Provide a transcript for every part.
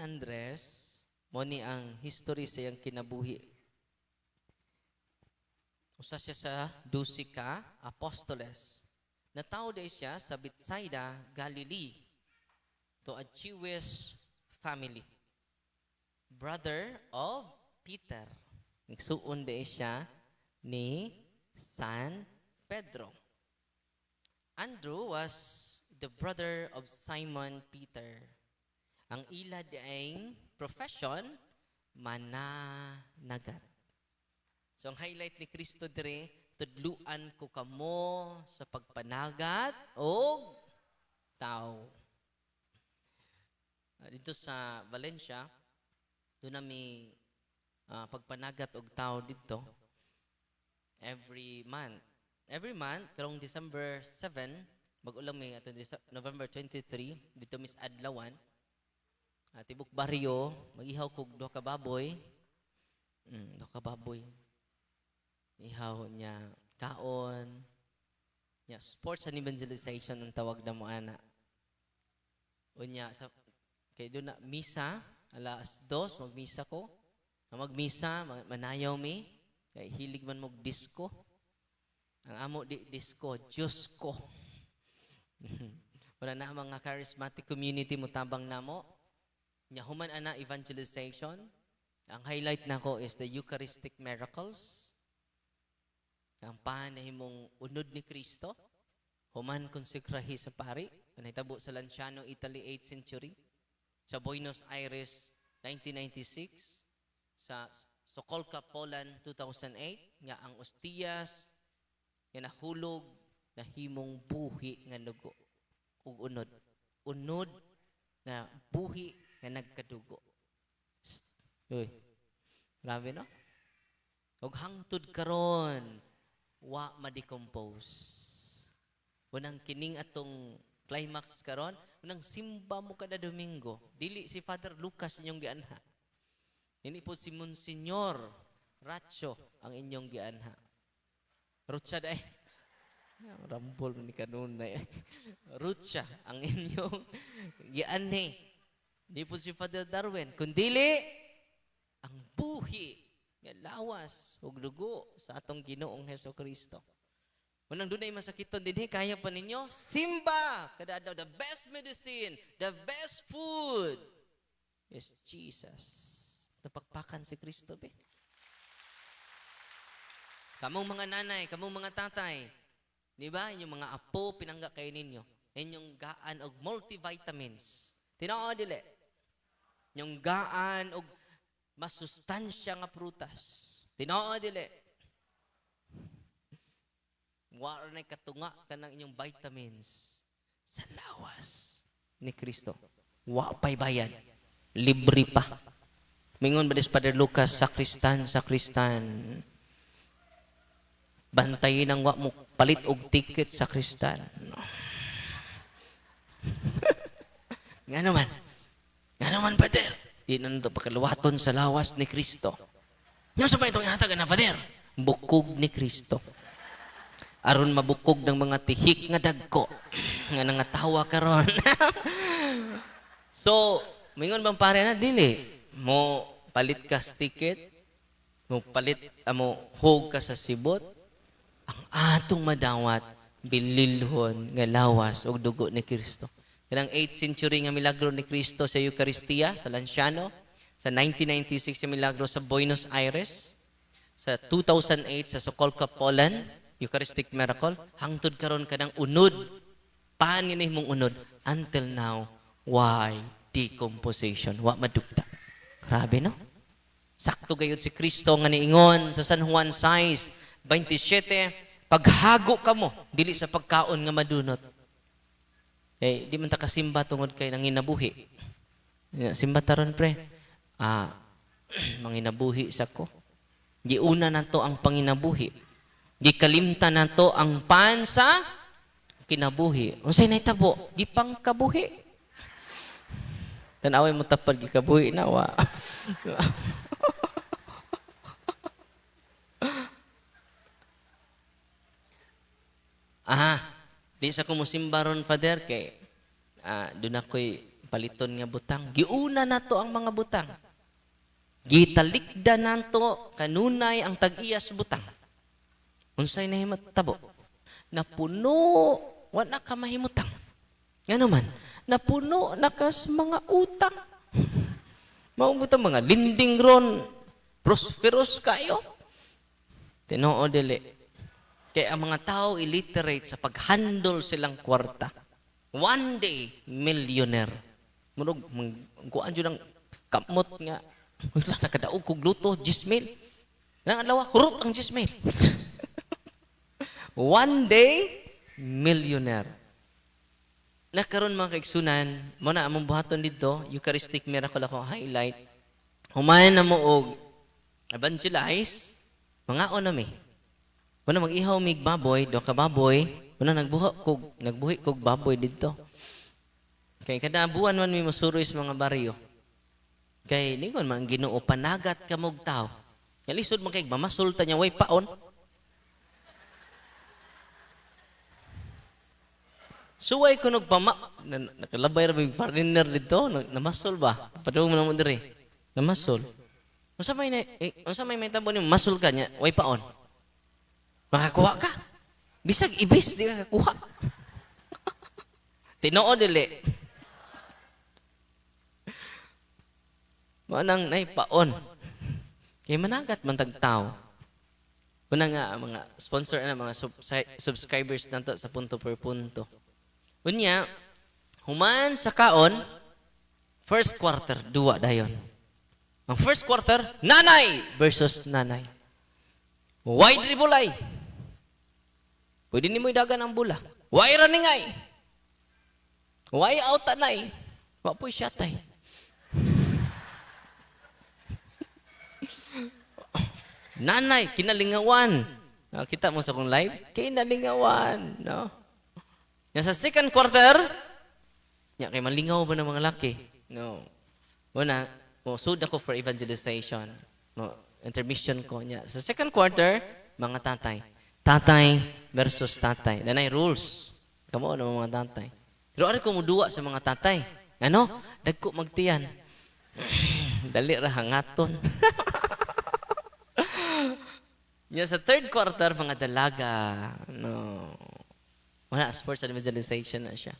Andres, mo ni ang history sa iyang kinabuhi. Usa siya sa 12 ka apostoles. Natawo diay siya sa Bethsaida, Galilee, to a Jewish family. Brother of Peter. Nagsuon diay siya ni San Pedro. Andrew was the brother of Simon Peter. Ang ila diayng profession, mananagat. So ang highlight ni Kristo dire, tudluan ko kamo sa pagpanagat og tao. Dito sa Valencia, doon nami pagpanagat og tao dito every month. Every month, karong December 7, bag-o lang mi ato November 23, dito mis adlawan. Tibok baryo, magihaw kog duha ka baboy. Duha ka baboy. Ihaw niya kaon. Nya sports and evangelization ang tawag na mo ana. Unya sa kay doon na misa alas 2, magmisa ko. Ang magmisa manayaw mi kay hilig man mog disco. Ang amo di disco, Diyos ko. Wala na ang mga charismatic community mo tabang namo. Nya human ana evangelization. Ang highlight nako is the Eucharistic miracles. Ang panahimong unod ni Kristo, human konsekrahi sa pari, nahitabo sa Lanciano, Italy, 8th century, sa Buenos Aires, 1996, sa Sokolka, Poland, 2008, nga ang ostiyas nga nahulog nahimong buhi nga dugo ug unod. Unod nga buhi nga nagkadugo. Sst. Uy. Grabe, no? Ug hangtod karon wa ma-decompose. Unang kining atong climax karon, unang simba mo kada Domingo, dili si Father Lucas inyong gianha. Dili po si Monsignor Racho ang inyong gianha. Rutsa day. Rambol ni kanunay. Rutsa ang inyong gianhi. Di po si Father Darwin. Kundili, ang buhi nga lawas ug dugo sa atong Ginoong Heso Kristo. Unang dunay masakiton dinhi, kaya pa ninyo simba kada adlaw. The best medicine, the best food is Jesus. Napakpakan si Kristo be. Kamong mga nanay, kamong mga tatay, di ba? Inyong mga apo pinangga kay ninyo. Inyong gaan og multivitamins. Tinuod dili? Inyong gaan og masustansya nga prutas. Tinuod dili? Wa ra nay katunga kanang inyong vitamins sa lawas ni Kristo. Wa pa'y bayad. Libre pa. Mingon ba dis Father Lucas, sakristan, sakristan. Bantayin ang wa mo palit og ticket sa sakristan. No. Nga naman. Nga naman, Father. Di na ito pagkaluwaton sa lawas ni Kristo. Nga sa ba itong ihatag na, Father? Bukog ni Kristo. Aron mabukog ng mga tihik nga dagko. Nga nangatawa karon. So, mingon bang pare na? Dili. Mo palit ka sa ticket, mo palit, mo hug ka sa sibot, ang atong madawat, bililhon nga lawas og dugo ni Kristo. Kanang 8th century nga milagro ni Kristo sa Eucharistia, sa Lanciano, sa 1996 sa milagro sa Buenos Aires, sa 2008 sa Sokolka, Poland, Eucharistic miracle, hangtod karon kanang unod. Paan nga mong unod? Until now, why decomposition? Wa madugta. Grabe, no? Sakto gayud si Kristo nga niingon sa San Juan 6:27, paghago kamo, dili sa pagkaon nga madunot. Kay di man ta kasimba tungod kay nanginabuhi. Simba taron pre. Manginabuhi sa ko. Giuna nato ang panginabuhi. Gikalimtan nato ang pan sa kinabuhi. Unsay nahitabo? Gipangkabuhi. Tan-away mo tapad gikabuhi na wa. Di sa kumusimba ron, Father, kay doon ako'y Paliton nga butang. Giuna nato ang mga butang. Gitalikda nato kanunay ang tag-iyas butang. Unsay nahimutabo? Napuno, wala ka mahimutang. Ngano man, napuno na kas mga utang. Mao butang mga lending ron, prosperous kayo. Tinuod dili. Kaya ang mga tao illiterate sa pag-handle silang kwarta. One day, millionaire. Murag, kuan jud ang kamot nga, wala, nakadaog kog lotto, 10 mil. Nang adlaw, hurot ang 10 mil. One day, millionaire. Nakaroon, mga kaigsunan, mo na among buhaton dito, Eucharistic miracle ako highlight. Human na mo og evangelize, mga na mi. Muna mag-ihaw mig baboy, do ka baboy, muna nagbuhi kog baboy dito. Kay kada buwan man mi mosuroy sa mga baryo. Kay ningon man ang Ginoo, panagat ka mog tao. Kay lisod man kay mamasol ta niya way paon. Suway ko nagpama na, nakalabay ra may foreigner dito, namasol ba? Padung mo na mo diri. Namasol. Unsa may mahitabo nimo masol ka niya way paon? Makakuha ka. Bisag ibis di ka kakuha. Tinuod dili. Mao nang nay paon. Kay managat man tag tao. Una nga ang mga sponsor na mga subscribers nato sa Punto per Punto. Unya, human sa kaon, first quarter, duwa dayon. Ang first quarter, nanay versus nanay. Way dribulay. Pwede nimo idagan ang bula. Way running ay. Way out anay. Wa po'y siyatay. Nanay, kinalingawan. No, kita mo sa akong live? Kinalingawan. No? Yan sa second quarter, nya kay malingaw ba ng mga laki? No. Una, mo sud ako for evangelization. Mo intermission ko nya. Sa second quarter, mga tatay. Tatay versus tatay. Nanay rules. Kamo na mga tatay. Pero ari ko muduwa sa mga tatay. Ano? Dagko magtiyan. Dali ra hangaton. Nya sa third quarter, mga dalaga. No. Wala, sports evangelization na siya.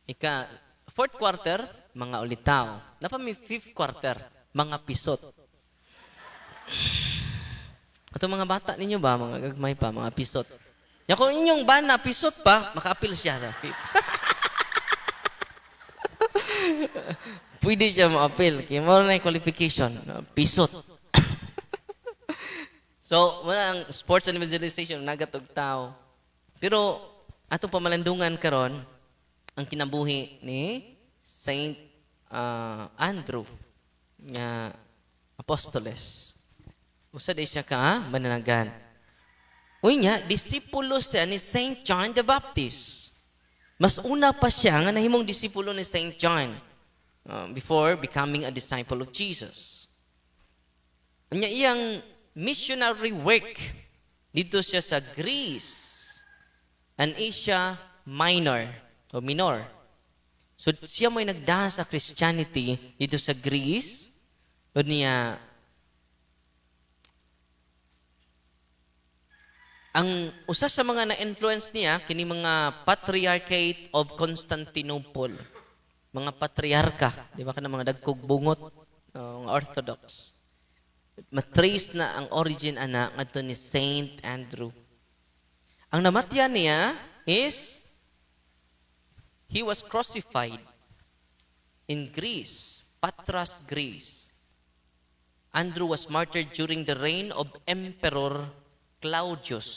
Ika, fourth quarter, mga ulitaw. Napa may fifth quarter, mga pisot. Ato mga bata ninyo ba, mga gagmay pa, mga pisot. Ya kung inyong bana, pisot pa, maka-appeal siya sa fifth. Pwede siya ma-appeal. Kaya mo na yung qualification, no? Pisot. So, wala ang sports and evangelization, nagatog tao. Pero, atong pamalandungan karon ang kinabuhi ni Saint Andrew nga apostoles. Usa di siya ka mananagan. Uy nga, disipulo siya ni Saint John the Baptist. Mas una pa siya nga nahimong disipulo ni Saint John before becoming a disciple of Jesus. Anya iyang missionary work dito siya sa Greece and Asia Minor o Minor. So siya mo'y nagdahan sa Christianity dito sa Greece. O niya, ang usa sa mga na-influence niya kini mga Patriarchate of Constantinople. Mga patriarka, di ba kana mga dagkog bungot, mga Orthodox. Matrace na ang origin ana ngadto ni Saint Andrew. Ang namatyan niya is he was crucified in Greece, Patras, Greece. Andrew was martyred during the reign of Emperor Claudius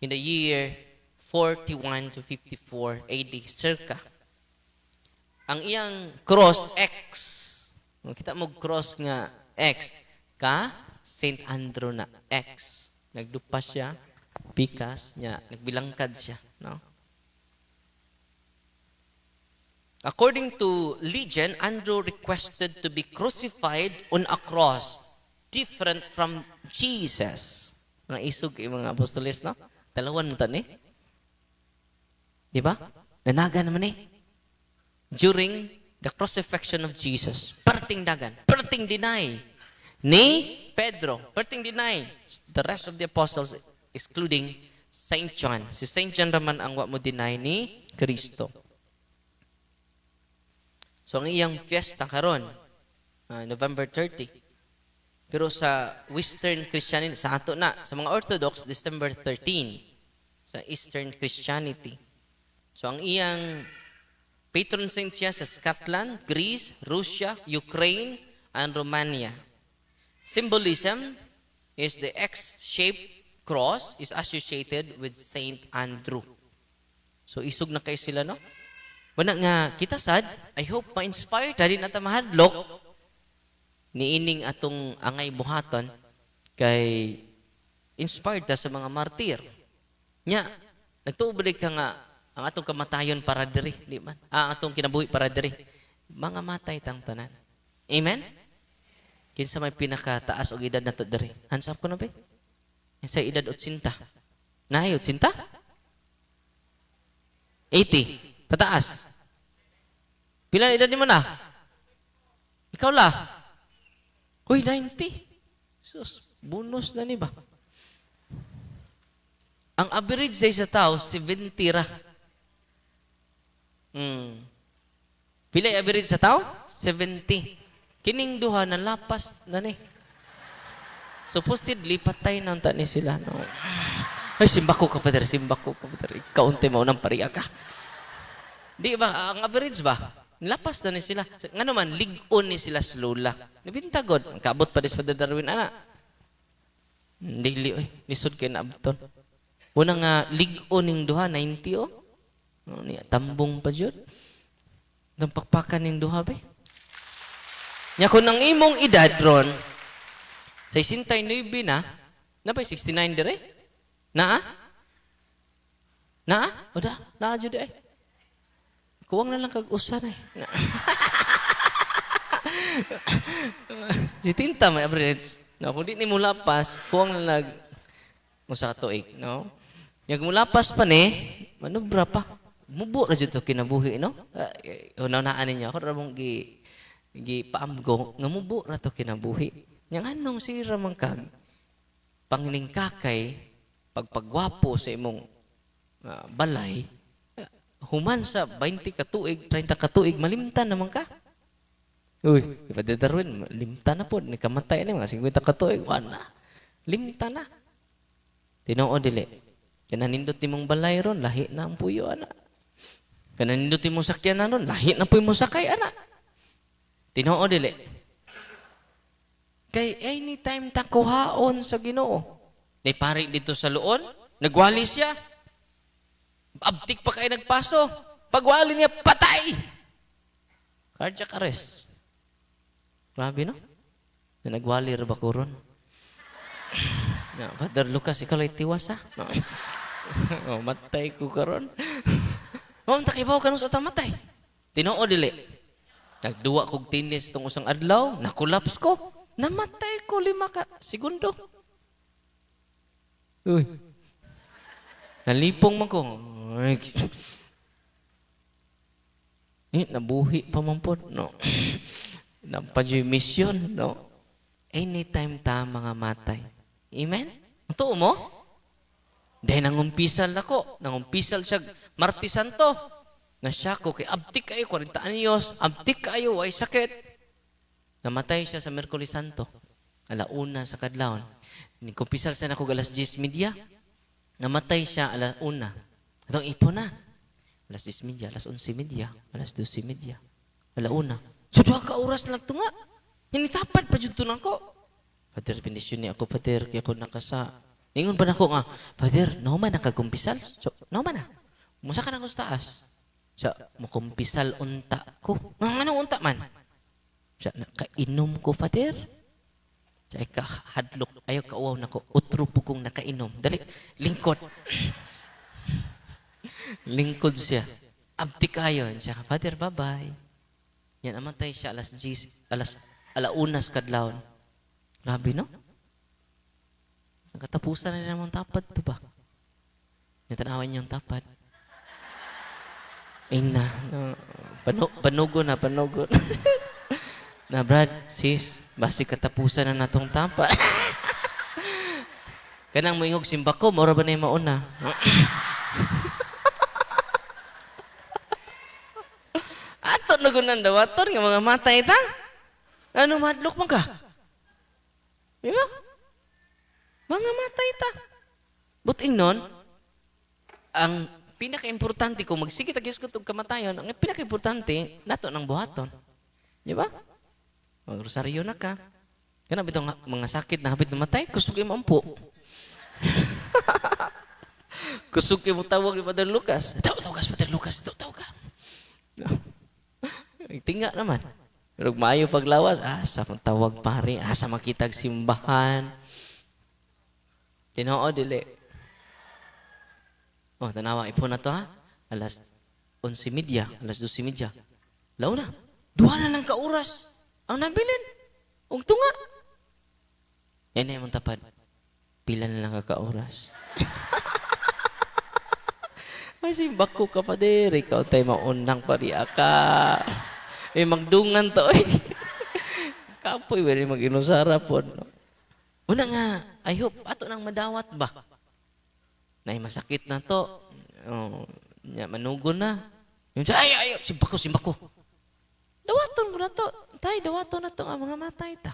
in the year 41 to 54 AD, circa. Ang iyang cross, X. Kita mo cross nga X. Ka Saint Andrew na X. Nagdupa siya, pikas niya, nagbilangkad siya. No? According to legend, Andrew requested to be crucified on a cross different from Jesus. Mga isog yung mga apostoles, no? Dalawan mo tani. Di ba? Nanaga naman eh. During the crucifixion of Jesus. Perting dagan, perting deny ni Pedro, perting deny the rest of the apostles, excluding Saint John. Si Saint John raman ang wa mo deny ni Kristo. So ang iyang fiesta karon, November 30. Pero sa Western Christianity, sa ato na, sa mga Orthodox, December 13. Sa Eastern Christianity. So ang iyang patron saint siya sa Scotland, Greece, Russia, Ukraine, and Romania. Symbolism is the X-shaped cross is associated with Saint Andrew. So isog na kay sila, no? Wala nga kita sad, I hope ma-inspire ta din ata mahadlok niining atong angay buhaton kay inspired ta sa mga martir. Nya, nagtuo ka nga ang atong kamatayon para diri, di man? Ah, ang atong kinabuhi para diri. Mga matay tang tanan. Amen? Kinsa may pinakataas og edad nato diri? Hands up ko na ba? Kinsa edad 80? Naay 80? 80. Pataas. Pila na edad nimo na? Ikaw la. Uy, 90. Sus, bonus na ni ba? Ang average day sa tao, 70 ra. Pila yung average sa tao? 70. Kining duha na lapas na ni. Supposedly, patay na unta ni sila. No? Ay, simbako ka, Father. Simbako ka, Father. Ikaw untay mo nang pariya ka. Di ba? Ang average ba? Lapas na ni sila. Nga naman, lig-on ni sila sa lola. Nabintagod. Ang kabot pa dis Father Darwin, ana. Dili, oy. Lisod kay naabton. Una nga, lig-on ning duha, 90 oh. No, ni, tambong pa jud. Itong pakpakan ning duha, be. Nya kung ang imong edad ron, 69 na, na ba 69 dire? Naa? Naa? O da, naa jud eh. Kuwang na lang kag usa na eh. Si Tinta may average. No, kung di ni mulapas, kuwang na lag mo sa tuig, no? Nya kung mulapas pa ni, manubra pa. Mubo ra jud to kinabuhi, no? Una-unaan ninyo ako ra mong gi gi paamgo nga mubo ra to kinabuhi. Nya nganong sira man kag pangningkakay pagpagwapo sa imong balay, human sa 20 ka tuig, 30 ka tuig, malimtan naman ka. Uy, Father Darwin, limtan na po. Ni kamatay ni mga 50 ka tuig, wala. Limtan na. Tinuod dili. Kananindot nimong balay ron, lahi na ang puyo ana. Kananindot nimong sakyanan ron, lahi na po imong sakay ana. Tinuod dili. Kay anytime ta kuhaon sa Ginoo. May pari dito sa luon, nagwali siya. Abtik pa kay nagpaso. Pagwali niya, patay! Cardiac arrest. Grabe, no? Na nagwali ra ba ko ron? Na, Father Lucas, ikaw lay tiwas, ha? No. Oh, matay ko karon. Ma'am, takibaw ka sa matay. Tinuod dili. Nagduwa kog tennis itong usang adlaw, nakulaps ko. Namatay ko 5 ka segundo. Uy. Nalipong man ko. Ay. Eh, nabuhi pa man po. No. Napadyo'y mission. No. Anytime ta mga matay. Amen? Totoo mo? Dahil nangumpisal ako. Nangumpisal siya. Martes Santo. Na siya ko. Kay abtik kayo. 40 anyos. Abtik kayo. Ay sakit. Namatay siya sa Miyerkules Santo. Alauna sa kadlawon. Nagkumpisal siya nako alas 10:30. Namatay siya alauna. Atong ipon na. Alas 10:30, alas 11:30, alas 12:30. Alauna. So, duha ka oras lang ito nga. Hinitapad pa jud to nako. Father, bendisyon ni ako, Father, kaya ako nakasa. Ningon pa nako nga, Father, no man nakakumpisal. So, no man na. Musa ka na ko sa taas. Siya, mukumpisal unta ko. Nga, ano unta man? Siya, nakainom ko, Father. Siya, ay kahadlok, ayaw kauwaw nako. Utro po kong nakainom. Dali, lingkod. Lingkod siya. Abti kayo. Siya, Father, bye-bye. Yan, amatay siya alas 10, alas, alaunas kadlawon. Grabe, no? Nagkatapusan na naman tapad to ba? Natanawan niyong tapad. Ina, no, Panugo na, panugo. Na Brad, sis, basi katapusan na natong tapa. Kanang moingog simbako, mora ba na yung mauna? Ato na gunan dawaton nga mga matay ta. Ano madlok man ka? Di ba? Mga matay ta. Buting nun, ang pinaka-importante kung magsige tag og kamatayon, ang pinaka-importante nato nang buhaton. Di ba? Magrosaryo na ka. Kana bitong mga sakit na hapit namatay, kusog kay mampo. Kusog kay mo tawag ni Father Lucas. Tawag ka, Father Lucas, tawag ka. Tinga naman. Pero maayo paglawas, asa tawag pare, asa makitag simbahan. Tinoo dili. Oh, tanawa ipo na to ha. Alas 11:30, alas 12:30. Launa. Duha na lang ka oras ang nabilin. Ug tunga. Yan na imong tapad. Pila na lang ka oras. Ay, simbako ka pa diri. Ikaw tayo maunang pariya ka. Eh, magdungan to. Eh. Kapoy, wala mag-inusara po. No? Una nga, I hope, ato nang madawat ba? Nay, masakit na to. Oh, nya, manugo na. Yung, ay, ay, simbako, simbako. Dawaton ko na to. Tay, dawaton na to ang mga matay ta.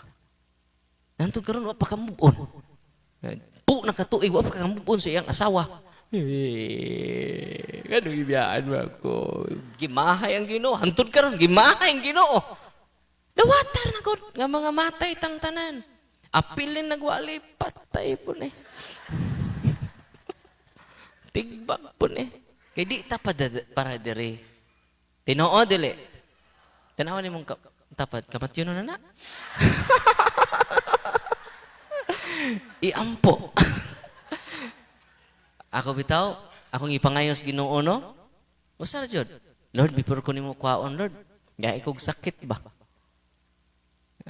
Nantong karon wa pa ka move on. Pu na katuig, wa pa ka move on sa iyang asawa. Eh, ganun ibiyaan mo ako. Gimahay ang Ginoo. Hantod karon, gimahay ang Ginoo. Dawatar na gud nga mga matay tang tanan. Apilin nagwali, patay po ni. Tigbak po ni. Kay di ta para diri. Tinoo dili. Tanawan nimong tapad, kamatyon na na. Iampo. Ako bitaw, akong ipangayos Ginoo no. Usa ra jud. Lord, before ko nimo kuhaon, Lord. Gay kog sakit ba?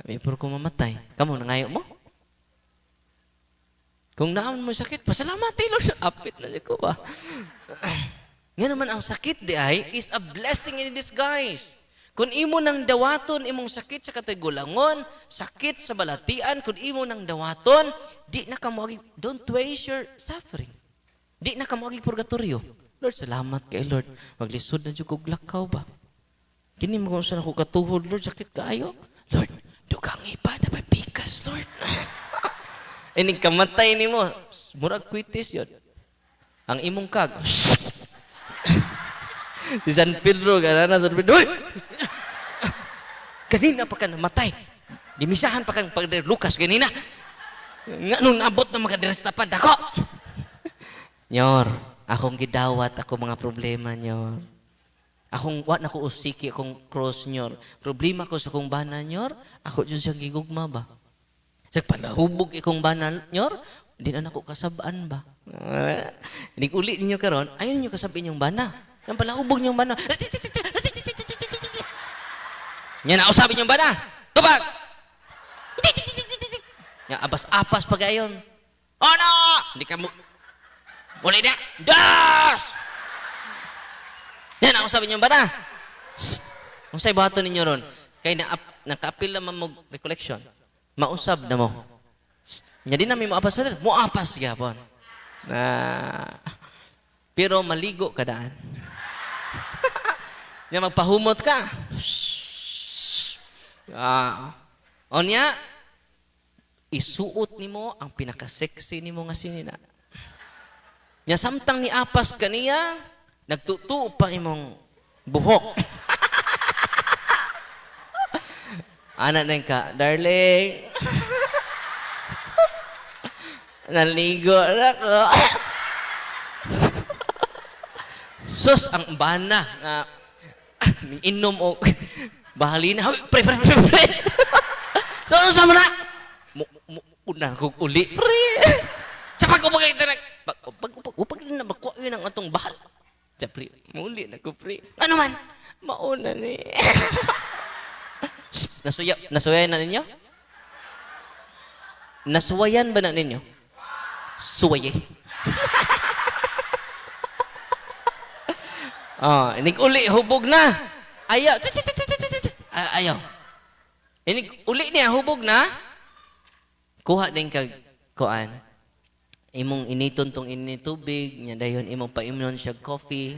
Before ko mamatay. Kamo nangayo mo? Kung naon mo sakit, pasalamat eh, Lord. Apit na ko ba? Nga naman ang sakit di ay is a blessing in disguise. Kung imo nang dawaton imong sakit sa katigulangon, sakit sa balatian, kung imo nang dawaton, di na ka moagi, don't waste your suffering. Di na ka moagi purgatorio. Lord, salamat kay Lord. Maglisod na jud kog lakaw ba? Kini mo kung saan ako katuhod, Lord, sakit kaayo. Lord, dugang iba na pikas, Lord. Ining kamatay nimo, murag kwitis yun. Ang imong kag. Si San Pedro, gana San Pedro. Uy! Kanina pa ka namatay. Dimisahan pa kang Padre Lucas kanina. Nga nung naabot na makadrestapan, dako. Nyor, akong gidawat, ako mga problema, nyor. Akong, wa na ko usiki, akong cross, nyor. Problema ko sa akong bana, nyor. Ako dyan siyang gigugma ba? Sa palahubog ikong bana, nyor, di na nako kasabaan ba? Hindi uli ninyo karon, ayaw ninyo kasabin yung bana. Nang palahubog niyong bana. Nya na usapin niyong bana. Tubag! Nya apas-apas pag ayon. Oh no! Hindi ka mo... Uli na! Das! Nya na usapin niyong bana. Kung sa'y buhaton ninyo ron, kay nakaapil naman mo recollection, mausab na mo. Nya di namin moapas pa din. Moapas gyapon. Na, pero maligo ka daan. Nya magpahumot ka. Onya, isuot nimo ang pinaka-sexy nimo nga sinina. Nya samtang ni apas kaniya, nagtutuo pa imong buhok. Ana na ka, darling. Naligo na ko. Sus, ang bana nga inom o bahalina. Hoy, pre, pre, pre, pre. So, ano sa mga? Una kong uli, pre. Sa pag-upag ito na, pag-upag na makuha yun ang atong bahal. Sa pre, muli na ko, pre. Ano man? Mauna ni. Shh, nasuyayan na ninyo? Nasuwayan ba na ninyo? Suwaye. Oh, inig uli, hubog na. Ayaw. Ayaw. Inig uli niya hubog na. Kuha din kag kuan. Imong initon tong ini tubig, nya dayon imong paimnon siya coffee.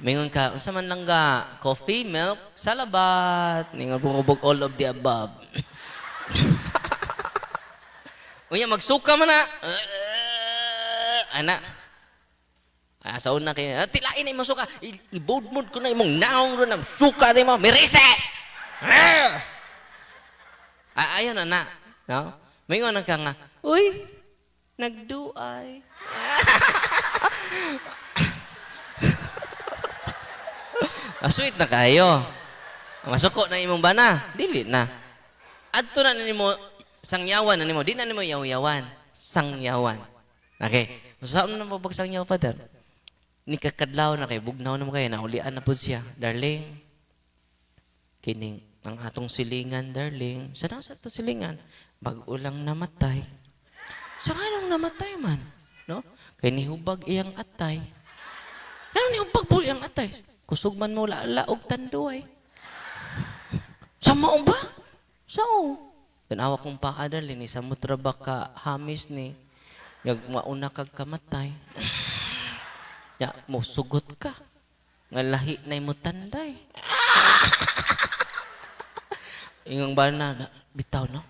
Mingon ka, unsa man lang ga? Coffee, milk, salabat. Ningon bungubog, all of the above. Unya magsuka man na. Ana. Sa una kay, tilain na imong suka. Ibudmod ko na imong naong ron ang suka nimo. Mirise! Ayaw na na. No? Mingon na ka nga, uy, nagduay. Sweet na kayo. Masuko na imong bana, dili na. Adto na nimo sangyawan na nimo, di na nimo yaw-yawan, sangyawan. Okay. Saan na mo pagsangyaw, Father? Ni kakadlaw na kay bugnaw na mo kayo, naulian na po siya. Darling, kining ang atong silingan, darling. Sana sa atong silingan? Bag-o lang namatay. Sa anong namatay man? No? Kay nihubag iyang atay. Ano nihubag po iyang atay? Kusog man mo laog tanduay. Sa maong ba? Sao? Tanawa kong paa, darling, ni sa mutra ba ka hamis ni yag mauna kag kamatay. Ya, mo sugot ka. Nga lahi na mo tanday. Ingang bana, na, bitaw, no?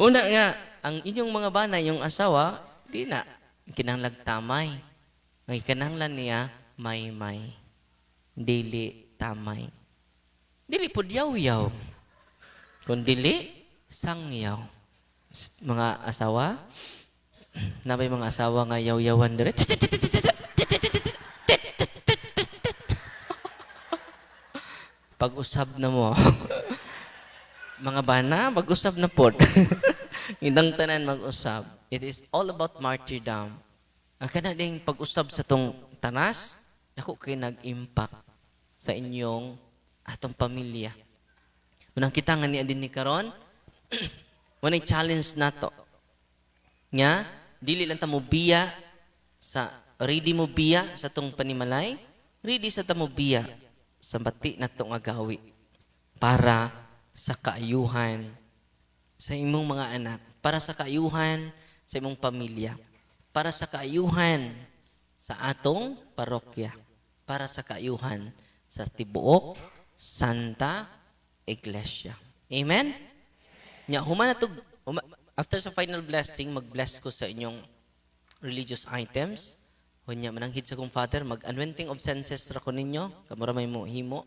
Una nga, ang inyong mga bana, yung asawa, di na, kinahanglag tamay. Ang kinahanglan niya, may-may. Dili tamay. Dili po yaw-yaw. Kung dili, sangyaw. Mga asawa, nabay mga asawa nga yaw-yawan dire. Pag-usab na mo. Mga bana, mag-usab na pod. Indang tanan mag-usab. It is all about martyrdom. Ang kana ding pag-usab sa tong tanas, dako kay nag-impact sa inyong atong pamilya. Unang kita nga niya din ni karon, wanay challenge nato. Nga dili lang ta mo biya sa ready mo biya sa tong panimalay, ready sa ta mo biya sa bati nato nga gawi para sa kaayuhan sa imong mga anak, para sa kaayuhan sa imong pamilya, para sa kaayuhan sa atong parokya, para sa kaayuhan sa tibuok Santa Iglesia. Amen? Nya human na to, after sa final blessing, mag-bless ko sa inyong religious items. Hunya mananghid sa kong father, mag-anointing of senses ra ko ninyo, kamura may mo himo.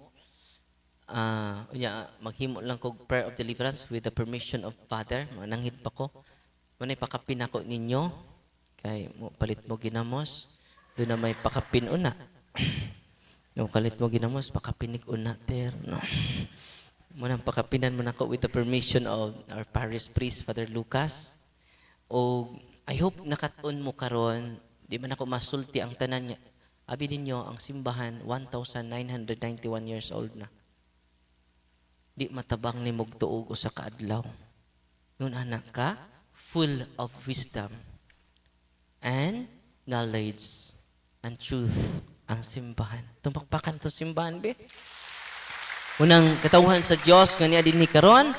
Unya maghimo lang kog prayer of deliverance with the permission of Father, mananghid pa ko. Manay pakapin ako ninyo kay mo palit mo ginamos, do na may pakapin una. No kalit mo ginamos, pakapinig una ter, no. Munang pakapinan mo nako with the permission of our parish priest Father Lucas. O I hope nakat-on mo karon, di man ako masulti ang tanan niya. Abi ninyo ang simbahan 1991 years old na. Di matabang ni mugtuog usa ka adlaw. Nun anak ka, full of wisdom and knowledge and truth ang simbahan. Tumpakpakan to simbahan, be. Unang katawhan sa Dios nga niya dinhi karon,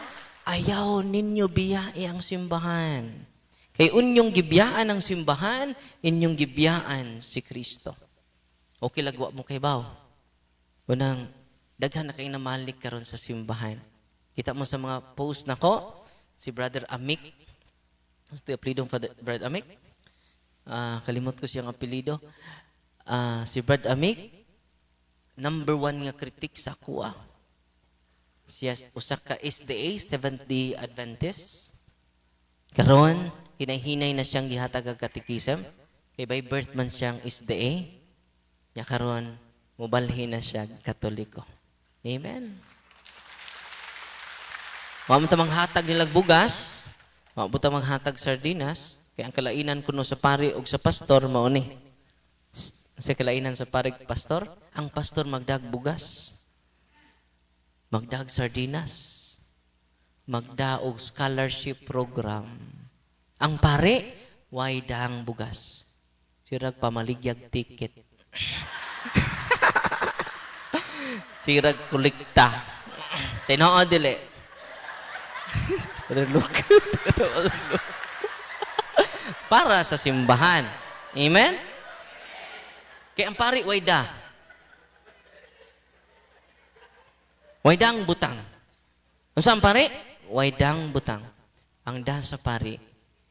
ayaw ninyo biyai ang simbahan. Kay unyong gibiyaan ang simbahan, inyong gibiyaan si Kristo. Okay lagwa mo kay baw. Unang daghan na kay namalik karon sa simbahan. Kita mo sa mga post nako, si Brother Amik. Gusto yung apelidong Father Brother Amik? Kalimot ko siyang apelyido. Si Brad Amik, number 1 nga kritik sa kuha. Siya usa ka SDA, Seventh-day Adventist. Karon, hinay-hinay na siyang gihatag og katekism. Kay by birth man siyang SDA. Nya karon, mobalhin na siya Katoliko. Amen. Wa man ta manghatag nilag bugas, wa man ta manghatag sardinas, kay ang kalainan kuno sa pari og sa pastor mao ni. Sa kalainan sa pari ug pastor, ang pastor magdag bugas, magdag sardinas, magdaog scholarship program. Ang pare, way dang bugas. Sirag pamaligyag ticket. Sirag kolekta. Tinuod dili. Father Luke. Para sa simbahan. Amen? Kay ang pari wayda. Waydang butang. Unsa ang pari? Waydang butang. Ang da sa pari,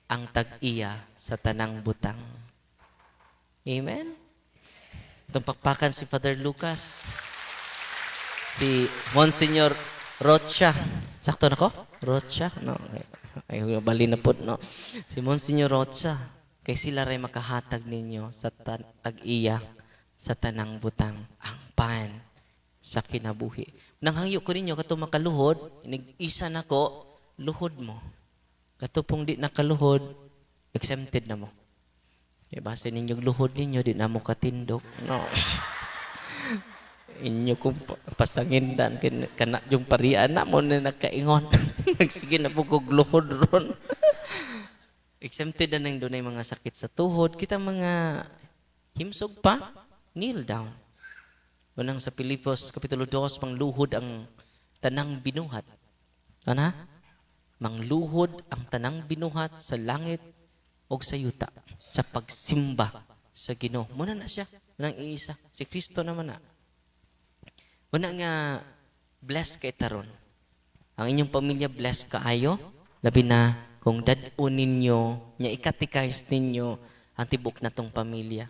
ang tag-iya sa tanang butang. Amen? Itong pakpakan si Father Lucas. Si Monsignor Rocha. Sakto na ko? Rocha? No. Ay, bali na po, no? Si Monsignor Rocha. Kay sila ray makahatag ninyo sa tag-iya sa tanang butang. Ang pan sa kinabuhi. Nang hangyo ko ninyo, kato makaluhod, inig-isa na ko, luhod mo. Kato pong di nakaluhod, exempted na mo. Kaya base ninyong luhod ninyo, di na mo katindog. No. Inyo kong pasangindan, kana yung parian na mo na nakaingon. Nagsige na po kog luhod ron. Exempted na nang dunay mga sakit sa tuhod. Kita mga himsog pa, kneel down. Unang sa Pilipos, Kapitulo 2, mangluhod ang tanang binuhat. Ano? Mangluhod ang tanang binuhat sa langit o sa yuta sa pagsimba sa Ginoo. Muna na siya. Munang iisa. Si Kristo naman na. Muna nga, bless kay taron. Ang inyong pamilya bless kaayo. Labi na kung dad-on ninyo, nya ikatikais ninyo ang tibok na tong pamilya.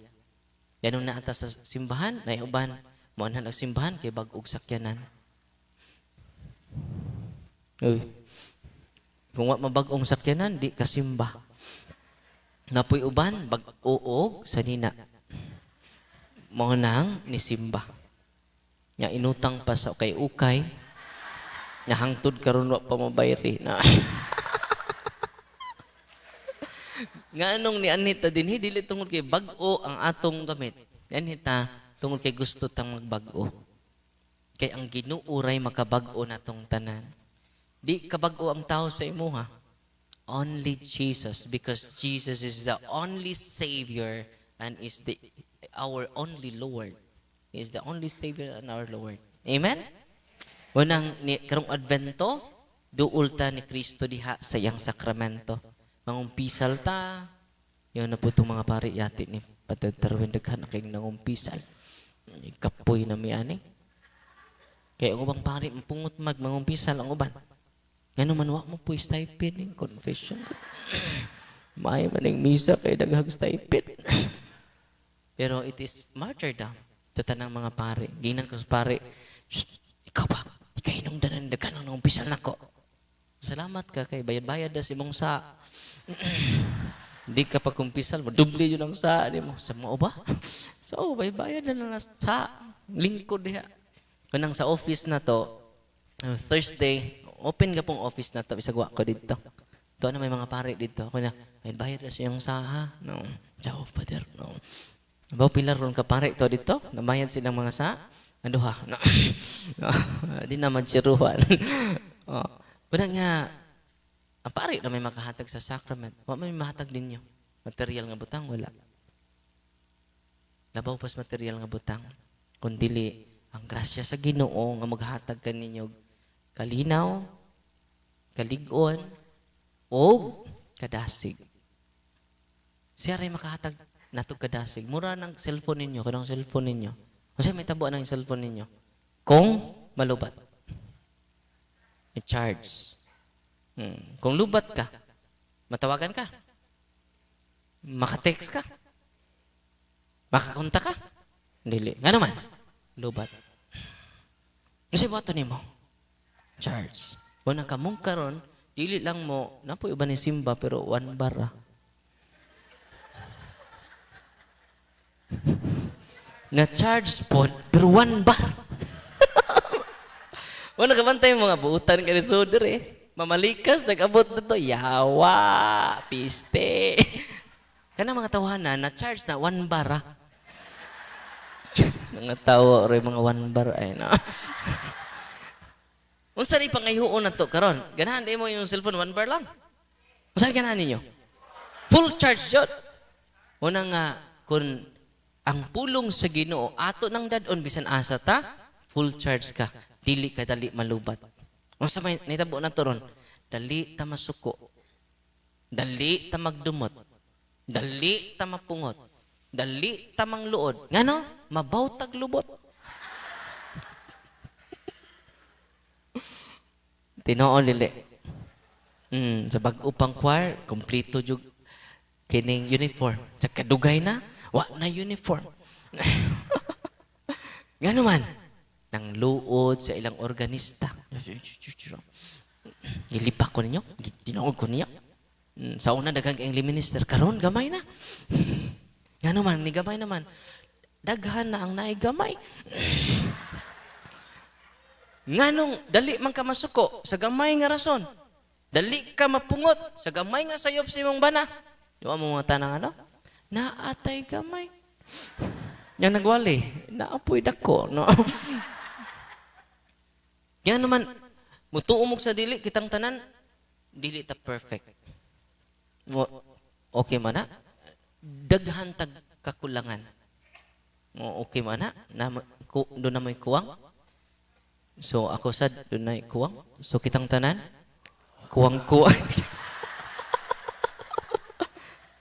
Ganun na ata sa simbahan, naiuban, mo ang simbahan kay bag-og sakyanan. Uy. Kung wa mabag-ong sakyanan, di ka simba. Napuy uban, bag-uog sa nina. Mao nang nisimba. Nga inutang pa sa kay ukay, nga hangtod karon wa pa mabayri na. Nga anong ni Anita dinhi dili tungod kay bag-o ang atong gamit. Ni Anita tungod kay gusto tang magbag-o. Kay ang Ginoo ray makabag-o natong tanan. Di kabag-o ang tao sa imuha. Only Jesus, because Jesus is the only Savior and is the our only Lord. He is the only Savior and our Lord. Amen? Unang ni karong Advento, duol ta ni Kristo diha sa iyang sakramento. Mangumpisal ta. Yun na po itong mga pari yati ni Padre daghan na kayong nangumpisal. Kapoy na mi ani. Kaya ang ubang pari mapungot mag mangumpisal ang uban. Ngano man wa mo po stipend ning confession. May man ning misa kay daghang stipend. Pero it is martyrdom sa tanang mga pari. Ginan ko sa pari, ikaw ba? Ikay nung danan daghan ang nangumpisal nako. Salamat ka kay bayad-bayad na si mong sa. Di ka pagkumpisal, madoble yun ang sa di mo. Sa mao ba? So, bayad-bayad na lang sa lingkod diha. Kanang sa office na to, Thursday, open ka pong office na to, isagwa ko dito. Ito na may mga pare dito. Ako na, bayad-bayad na siyang sa ha. No. Ciao, Father. No. Abaw, pilar ron ka pare to dito. Nabayad silang mga sa. Ano ha? No. No. Di naman siruhan. Oh. Wala nga, ang pare na may makahatag sa sacrament. Wa may mahatag ninyo. Material nga butang, wala. Labaw pas material nga butang. Kung dili, ang grasya sa Ginoo nga maghatag kaninyo kalinaw, kalig-on, o kadasig. Siya ray makahatag natog kadasig. Mura ng cellphone ninyo, kanang cellphone ninyo. Kasi may tabo ng cellphone ninyo. Kung malubat. I-charge. Kung lubat ka, matawagan ka. Makatext ka. Makakontak ka. Dili. Nga naman, lubat. Kasi buhaton nimo. Charge. Wala ka mong karon, dili lang mo, napoy uban ni simba pero one bar ah. Na charge po, pero one bar. Wala ka bantay mga buutan ka ni Soder eh. Mamalikas, nag-abot na to, yawa, piste. Kana mga tawanan, na charge na one bar ah. Mga tawo rin mga one bar ay na. Unsa ni pangayoon na to karon? Ganahan di mo yung cellphone one bar lang. Unsa ganahan ninyo? Full charge jud. Una nga kun ang pulong sa Ginoo ato nang dad-on bisan asa ta, Full charge ka, dili ka dali malubat. Unsa may nahitabo na to ron? Dali ta masuko. Dali ta magdumot. Dali ta mapungot. Dali ta mangluod. Ngano? Mabaw tag lubot. Tinuod dili. Sa bag-o pang choir, kompleto jug kining uniform. Sa kadugay na, wa na uniform. Ngano man? Nang luod sa ilang organista. Gilipak ko ninyo, tinuod ko ninyo. Sa una daghang kayong minister, karon gamay na. Ngano man, ni gamay naman. Daghan na ang naigamay. Nganong dali man ka masuko sa gamay nga rason. Dali ka mapungot sa gamay nga sayop sa imong bana. Di ba mo mga tanang ano? Naatay gamay. Yang nagwali, naapoy dako, no? Yan naman, mutuo mo sa dili, kitang tanan, dili ta perfect. Mo, okay man na? Daghan tag kakulangan. Mo, okay man na? Na, ku, doon na mo'y kuwang? So, ako sad, doon na'y kuwang? So, kitang tanan, kuwang-kuwang.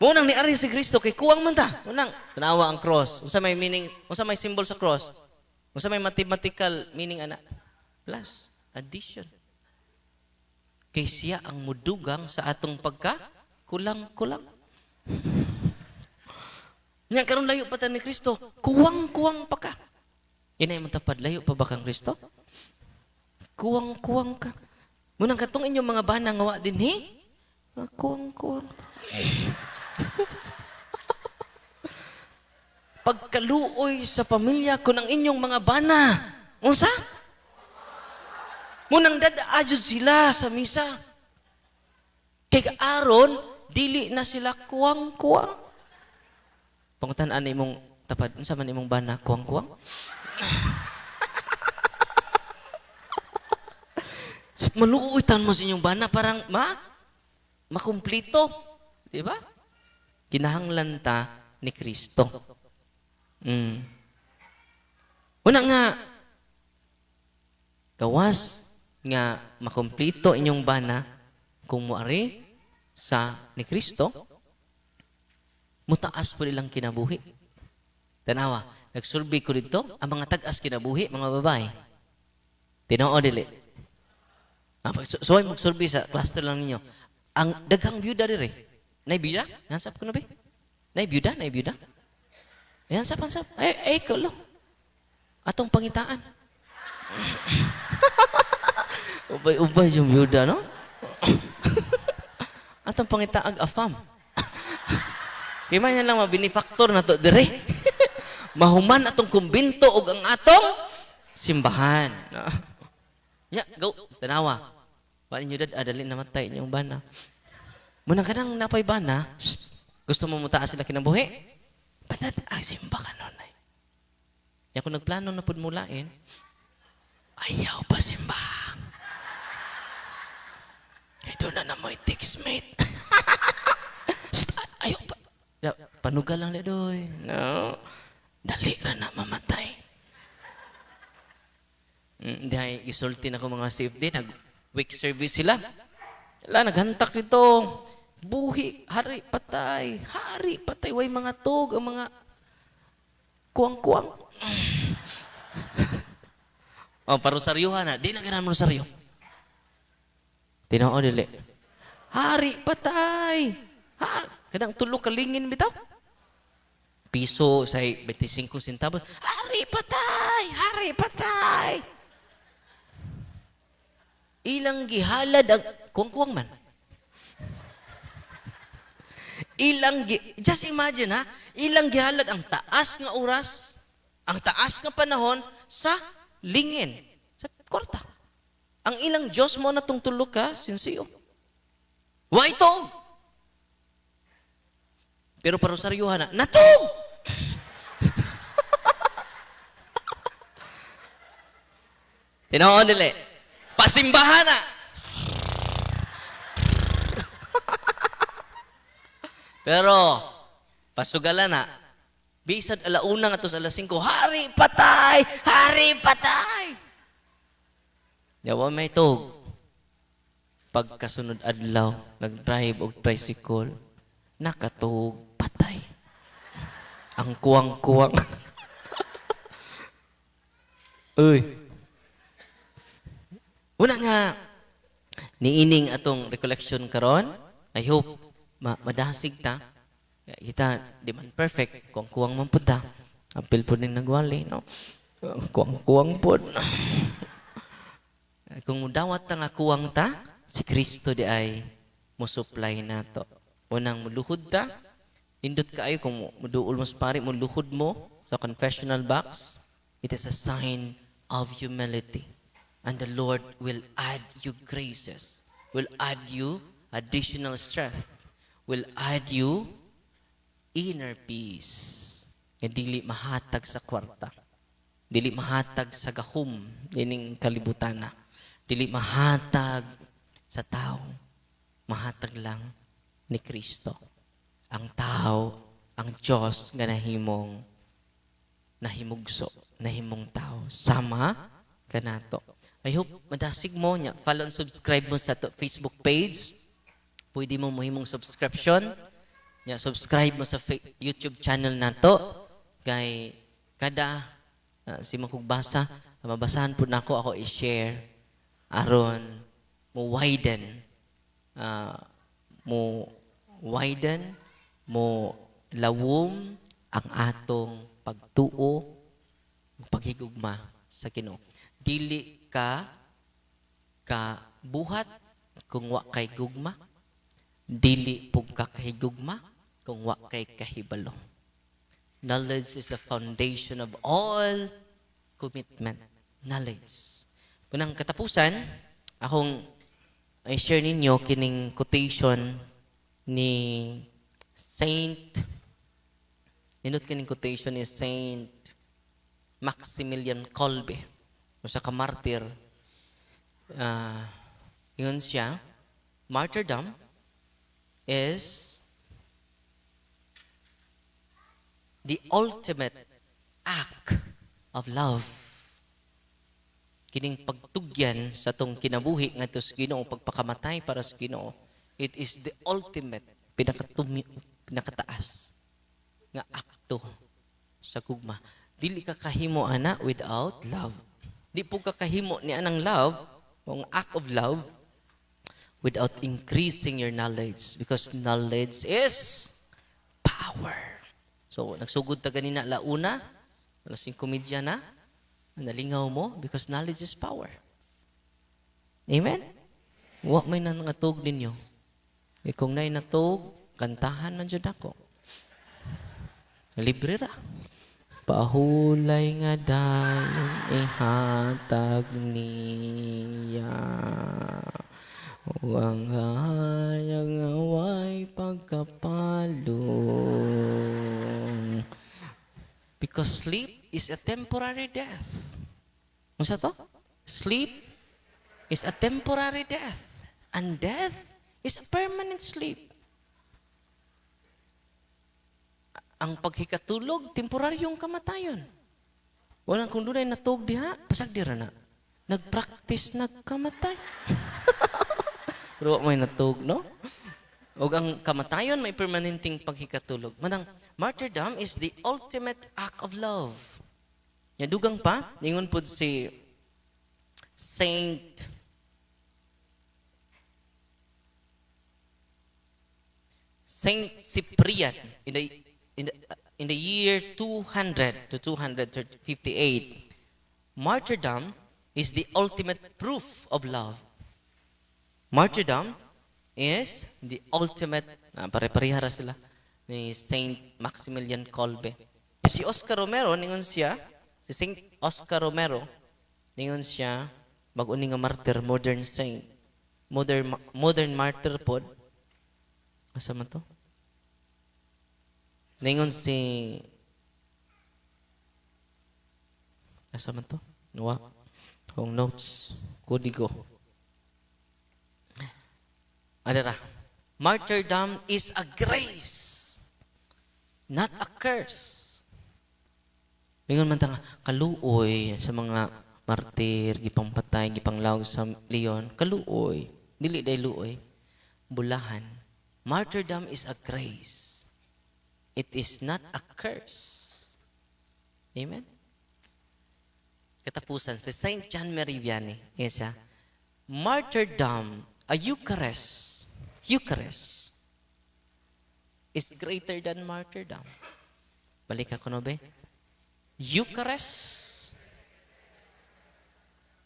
Munang ni ari si Kristo kay kuwang man ta. Munang tanawa ang cross. Unsa may meaning, unsa may symbol sa cross? Unsa may mathematical meaning ana? Plus addition. Kay siya ang mudugang sa atong pagka kulang-kulang. Nya karon layo pa ta ni Kristo, kuwang-kuwang pa ka. Inay mo tapad, layo pa ba kang Kristo? Kuwang-kuwang ka. Munang katong inyong mga bana nga wa dinhi, kuwang-kuwang. Pagkaluoy sa pamilya kun ang inyong mga bana, unsa? Munang dad-a jud sila sa misa. Kay aron dili na sila kuwang-kuwang. Pangutan-an imong tapad, unsa man imong bana kuwang-kuwang? Maluoy tan mo sa inyong bana parang makumplito, di ba? Kinahanglan ta ni Kristo. Una nga gawas nga makumplito inyong bana kung moari sa ni Kristo, mutaas po nilang kinabuhi. Tanawa, nagsulbi ko dito ang mga tag-as kinabuhi, mga babae. Tinuod dili. So ay magsulbi sa cluster lang ninyo. Ang daghang byuda dire. Nay byuda? Nansap ko na ba? Nay byuda? Nay byuda? Ayan, sap, sap. Ay, ay, kulo. Atong pangitaan. Ubay-ubay yung byuda, no? Atong pangitaag afam. Kaya may na lang mabinifactor na to dire. Mahuman atong kumbinto og ang atong simbahan. Nya, go. Tanawa. Wa ninyo dad, dali na matay inyong bana. Munang kanang napay bana, shh, gusto mo mutaas sila kinabuhi? Padad, ay, simba ka nun, ay. Ya, kung nagplano na pud mulain, ayaw pa simba. Kaya doon na na mo'y textmate. Shh, ayaw pa. Ya, panugal lang na doy. No. Dali ra na mamatay. Di ay, gisulti na ko mga safety. Nag-week service sila. Wala, naghantak dito. Buhi, hari, patay. Hari, patay. Way mga tog, ang mga kuwang-kuwang. Oh, parosaryuhan na. Di na ganahan mo rosaryo. Tinoo, dili. Hari, patay. Ha, kadang tulo kalingin bitaw. Piso sa 25 centavos. Hari, patay! Hari, patay! Ilang gihalad ang kuwang-kuwang man. Just imagine ha, ilang gihalad ang taas nga oras, ang taas nga panahon sa lingin, sa kwarta. Ang ilang Diyos mo na tong tulo ka, sinsiyo. Wa itog! Pero parosaryuhan na, natug! Tinuod dili. Pasimbahan na! Pero, pasugalan na, Bisan alauna ngadto sa alas 5, "Hari patay! Hari patay!" Yawa may tug. Pagkasunod adlaw, nag-drive og tricycle, nakatug patay. Ang kuwang-kuwang. Uy. Una nga, niining atong recollection karon, I hope madasig ta. Kita di man perfect, kuwang-kuwang man pud ta. Apil pud ning nagwali, no? Kuwang-kuwang pud. Kung mudawat ta nga kuwang ta, si Kristo di ay mo-supply nato. Unang muluhod ta, nindot kaayo kung muduol mo sa pari, muluhod mo sa confessional box, it is a sign of humility. And the Lord will add you graces, will add you additional strength, will add you inner peace. Nga dili mahatag sa kwarta. Dili mahatag sa gahom ining kalibutana. Dili mahatag sa tao. Mahatag lang ni Kristo. Ang tao, ang Diyos nga nahimong nahimugso, nahimong tao. Sama kanato. I hope madasig mo niya. Follow and subscribe mo sa ato Facebook page. Pwede mo mohimong subscription. Nya subscribe mo sa YouTube channel nato kay kada si basa, mabasahan pud nako, ako i-share aron mo widen mo lawom ang atong pagtuo, paghigugma sa Ginoo. Dili ka ka buhat kung wa kay gugma, dili pug ka kahigugma kung wa kay kahibalo. Knowledge is the foundation of all commitment. Knowledge. Punang katapusan, akong i-share ninyo kining quotation ni Saint, nindot kining quotation ni Saint Maximilian Kolbe, usa ka martyr. Ingon siya, "Martyrdom is the ultimate act of love." Kining pagtugyan sa atong kinabuhi ngadto sa Ginoo, pagpakamatay para sa Ginoo, it is the ultimate, pinakataas nga akto sa gugma. Dili ka kahimo ana without love. Di po ka kahimo ni anang love, ang act of love, without increasing your knowledge, because knowledge is power. So, nagsugod ta ganina launa, alas 5:30 na, nalingaw mo because knowledge is power. Amen? Wa may nangatug ninyo. E kung naay natug, kantahan man jud ako. Libre ra. Pahulay nga dayon ihatag niya. Ug ang hayag nga way pagkapalong. Because sleep is a temporary death. Unsa to? Sleep is a temporary death. And death is a permanent sleep. Ang paghikatulog, temporaryong kamatayon. Walang kung dunay natug diha, pasag dira na. Nagpractice, nagkamatay. Pero may natug, no? Og ang kamatayon may permanenteng paghikatulog. Manang martyrdom is the ultimate act of love. Nya dugang pa, ningon pud si Saint Cyprian in the year 200 to 258, martyrdom is the ultimate proof of love. Martyrdom is the ultimate, pare-parehara sila ni Saint Maximilian Kolbe. Si Oscar Romero, ningon siya, si Saint Oscar Romero, ningon siya, bag-o ni nga martyr, modern saint, modern martyr pod. Asa man to? Ningon si, asa man to? Nuwa. Kung notes, kodigo. Adara. Martyrdom is a grace, not a curse. Mingon man ta nga, kaluoy sa mga martir, gipangpatay, gipanglawg sa leon, kaluoy. Dili day luoy. Bulahan. Martyrdom is a grace. It is not a curse. Amen? Katapusan, si Saint John Marie Vianney, yan siya, martyrdom, a Eucharist, is greater than martyrdom. Balik ako no, be? Eucharist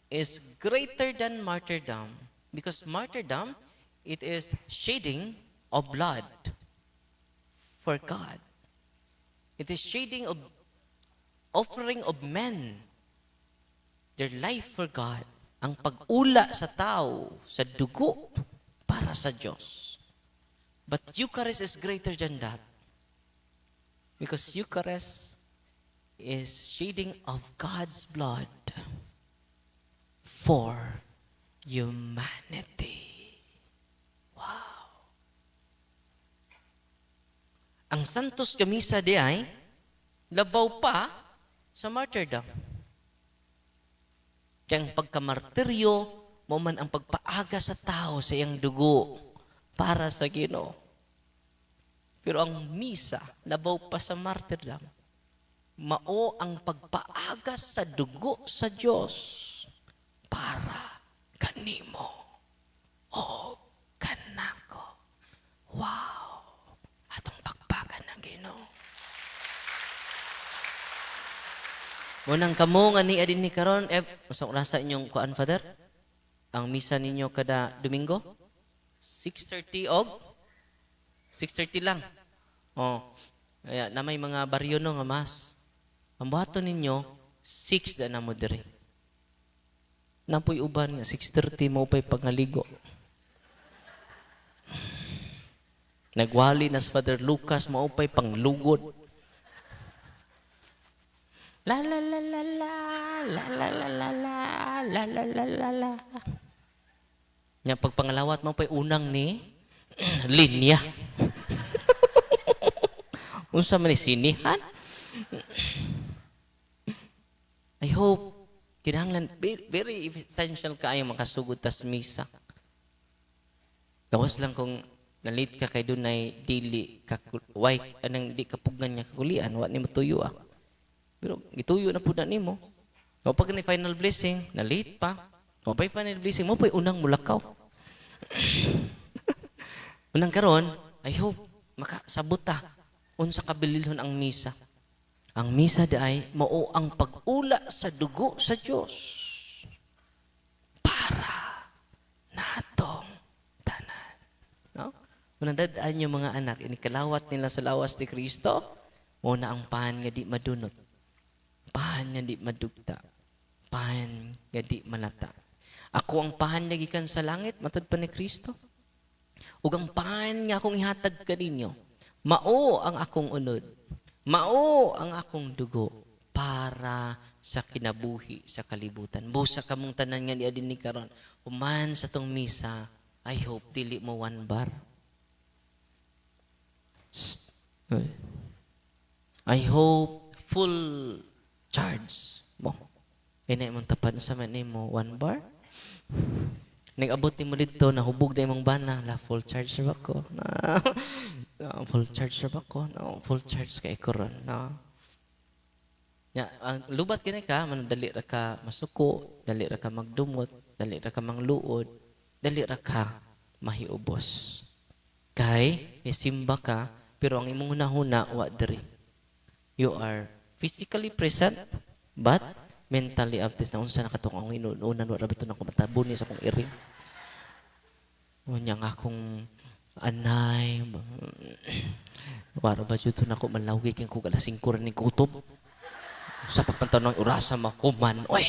is greater than martyrdom because martyrdom, it is shedding of blood for God. It is shedding of offering of men their life for God. Ang pag-ula sa tao, sa dugo, para sa Diyos. But Eucharist is greater than that. Because Eucharist is shedding of God's blood for humanity. Wow. Ang Santos nga Misa di ay labaw pa sa martyrdom. Kaya ang pagkamartiryo, mao man ang pagpaaga sa tao sa iyang dugo para sa Ginoo. Pero ang misa, labaw pa sa martyrdom, mao ang pagpaagas sa dugo sa Dios para kanimo o kanako. Wow! Atong pakpakan ng Ginoo. Munang kamo nga niya din ni karon, eh, unsa rasa inyong kuan, Father? Ang misa ninyo kada Domingo? 6:30 og 6:30 lang. Oh. Kaya na may mga baryo no nga mas. Ang buhaton ninyo 6 na mo diri. Napoy uban nga 6:30 mo pay pangaligo. Nagwali na si Father Lucas mao pay panglugod. La la la la la la la la la la la la la la la. Nya pagpangalawat mo pay unang ni linya. Unsa man ni sinihan? I hope kinahanglan very essential kaayo makasugod tas misa. Gawas lang kung nalit ka kay dunay dili ka way anang di kapugan nga kakulian, wa ni matuyo ah. Pero gituyo na pud na nimo. O pag ni final blessing, na late pa. O pag final blessing mo pa'y unang mulakaw. Unang karon, I hope makasabot ta unsa kabililhon ang misa. Ang misa diay mao ang pag-ula sa dugo sa Dios para natong tanan. No? Unang dadaan yung mga anak, inikalawat nila sa lawas ni Kristo, mao na ang pan nga di madunot, pan nga di madugta, pan nga di malata. Ako ang pan nga gikan sa langit, matud pa ni Kristo. Ug ang pan nga akong ihatag kaninyo, mao ang akong unod, mao ang akong dugo para sa kinabuhi sa kalibutan. Busa kamong tanan nga niya din ni karon, human sa tong misa, I hope dili mo one bar. I hope full charge mo. Kaya imong tapan sa man nimo one bar. Nag-abot nimo didto, nahubog na imong bana, la full charge ra ba ko? Na, full charge ra ba ko? No, full charge kay ko ron. No. Ya, ang lubat kini ka, man dali ra ka masuko, dali ra ka magdumot, dali ra ka mangluod, dali ra ka mahiubos. Kay nisimba ka, pero ang imong hunahuna wa diri. You are physically present, but mentally absent. Na unsa na katong akong inuunan, wa ra ba ito na kumatabuni sa akong iring. Unya nga akong anay, wa ra ba jud to nako malawgi kay kung alas 5 ra ning kutob. Sa pagpantaw ng orasa mahuman, oy.